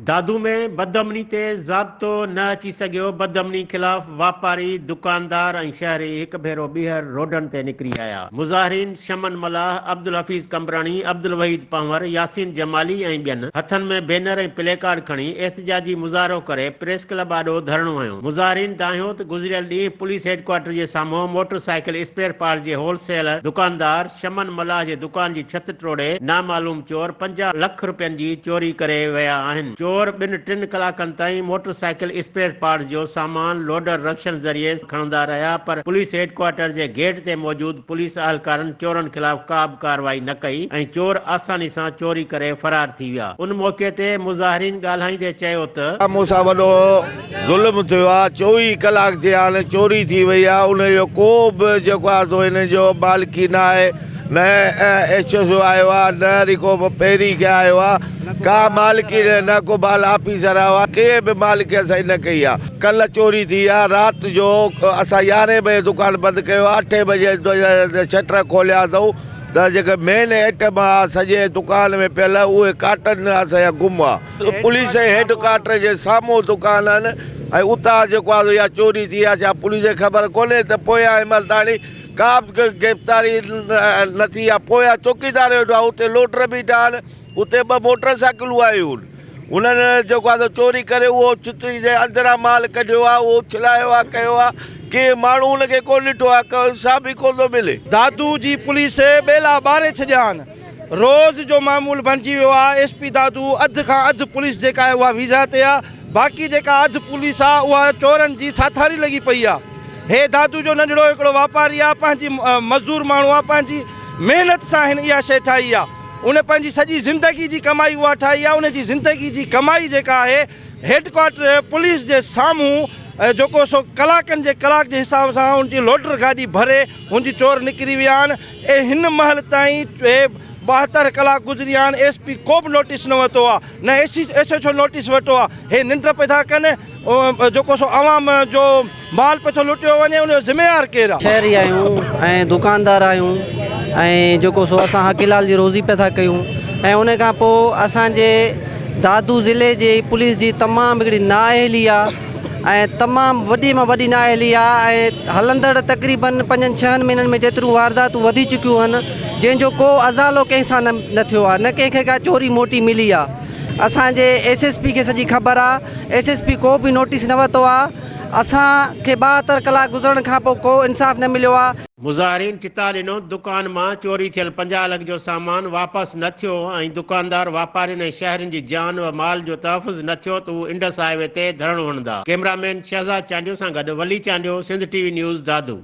دادو ۾ بدامني تي ضابطو نه اچي سگهيو، بدامني خلاف واپاري، دڪاندار ۽ شهري هڪ ڀيرو ٻيهر روڊن تي نڪري آيا. مظاهرين شمن ملاح، عبدالحفيظ قمبراڻي، عبدالوحيد پنهور، ياسين جمالي ۽ ٻين هٿن ۾ بينر ۽ پلي ڪارڊ کڻي احتجاجي مظاهرو ڪري پريس ڪلب آڏو ڌرڻو هنيو. مظاهرين دانهيو ته گذريل ڏينهن پوليس هيڊڪوارٽر جي سامهون موٽر سائيڪل اسپيئر پارٽس جي هول سيلر دڪاندار شمن ملاح جي دڪان جي ڇت ٽوڙي نامعلوم چور 50 لک رپين جي چوري ڪري ويا آهن. چور ٻن ٽن ڪلاڪن تائين موٽر سائيڪل اسپيئر پارٽس جو سامان لوڊر رڪشن ذريعي کڻندا رهيا پر پوليس هيڊ ڪوارٽر جي گيٽ تي موجود پوليس اهلڪارن چورن خلاف ڪا به ڪارروائي نه ڪئي ۽ چور آساني سان چوري ڪري فرار ٿي ويا. ان موقعي تي مظاهرين ڳالهائيندي چيو ته. مون سان وڏو ظلم ٿيو آ 24 ڪلاڪ ٿيا آهن چوري ٿي وئي آ ان جو ڪو به جيڪو آ سو ان جو مالڪي نه آهي نه ايڇ ايس او آيو آ نه وري ڪو پهرين کي آيو آ ڪا مالڪي نه ڪو بال آفيسر آيو آ ڪنهن به مالڪي اسان جي نه ڪئي آ ڪلهه چوري ٿي آ رات جو اسان يارهين بجي دڪان بند ڪيو آ اٺين بجي شٽر کوليا اٿئون ته جيڪي مين ائٽم آ سڄي دڪان ۾ پيل اهي ڪاٽن اسان جا گم آ. پوليس هيڊ ڪوارٽر جي سامهون دڪان آهن ۽ اتان جيڪو آهي اها چوري ٿي آهي ڇا پوليس کي خبر ڪونهي ته پويان هن مهل تاڻي ڪا به گرفتاري نه ٿي آهي پويان چوڪيدار ويٺو آهي اتي لوڊر بيٺا آهن اتي ٻه موٽر سائيڪلون آيون انهن جيڪو آهي چوري ڪري اهو ڇت جي اندران مال ڪڍيو آهي اهو اڇلايو آهي ڪيو آهي ڪنهن ماڻهو ان کي ڪونه ڏٺو آهي ڪو انصاف ئي ڪونه ٿو ملي. دادو جي پوليس ٻيلا ٻاري ڇڏيا آهن. روز جو معمول بڻجي ويو آ ايس پي دادو اڌ کان اڌ پوليس جيڪا آهي اها ويزا تي آ باقي جيڪا اڌ پوليس آ اها چورن جي ساٿاري لڳي پئي آ هي دادو جو ننڍڙو هڪڙو واپاري آ پنهنجي مزدور ماڻهو آ پنهنجي محنت سان هن اها شئي ٺاهي آ ان پنهنجي سڄي زندگي جي ڪمائي اها ٺاهي آ ان جي زندگي جي ڪمائي جيڪا آهي هيڊ ڪوارٽر پوليس جي سامهون جيڪو سو ڪلاڪن جي ڪلاڪ جي حساب سان ان جي لوڊر گاڏي ڀري هن جي چور نڪري ويا آهن ۽ هن مهل تائين 72 ڪلاڪ گذري ويا آهن ايس پي ڪو به نوٽيس نه ورتو آهي نه ايس ايڇ او نوٽيس ورتو آهي هي ننڊ پئي ٿا ڪن جيڪو سو عوام جو مال پئي ٿو لٽيو وڃي ان جو ذميوار ڪير آهي. شهري آهيون ۽ دڪاندار آهيون ۽ جيڪو سو اسان حق حلال جي روزي پيا ٿا ڪيون ۽ ان کان پوء اسان جي دادو ضلعي جي پوليس جي تمام هڪڙي نااهلي آ ۽ تمام وڏي مان وڏي نااهلي آ ۽ هلندڙ تقريبن پنجن ڇهن مهينن ۾ جيتريون وارداتون وڌي چڪيون آهن جنهن جو ڪو ازالو ڪنهن سان نه ٿيو آ نه ڪنهن کي ڪا چوري موٽي ملي آ اسان جي ايس ايس پي کي سڄي خبر آ ايس ايس پي ڪو به نوٽيس نه ورتو آ اسان کي 72 ڪلاڪ گذرڻ کان پوء ڪو انصاف نه مليو آ. مظاهرين چتاء ڏنو ته دڪان مان چوري ٿيل 50 لک جو سامان واپس نه ٿيو ۽ دڪاندار، واپارين ۽ شهرين جي جان و مال جو تحفظ نه ٿيو ته هو انڊس هاء وي تي ڌرڻو هڻندا. ڪئميرا مين شهزاد چانڊيو سان گڏ Wali Chandio, Sindh T V news, Dadu.